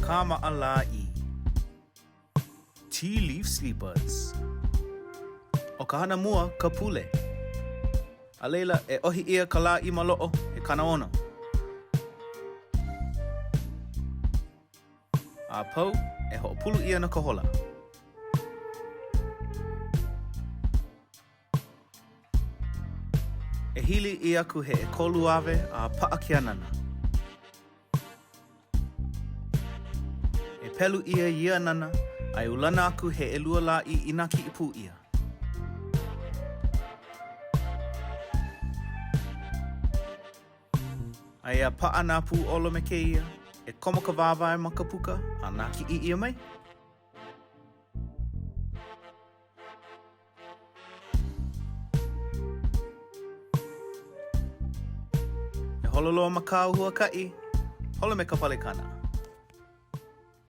Kāmaʻa lāʻī. Tea leaf sleepers. ʻO ka hana mua ka pule. A laila, e ʻohi ʻia ka lāʻī maloʻo he 60. A pau, e hoʻopulu ʻia no ka hola. E hili ʻia aku he ʻekolu awe a paʻa ke anana. E pelu ʻia ia anana a e ulana aku he ʻelua lāʻī i nākiʻi pū ʻia. Aia paʻa nā pūʻolo me kēia, e komo ka wāwae ma ka puka a nākiʻi ʻia mai. E holo loa ma kāu huakaʻi, holo me ka palekana.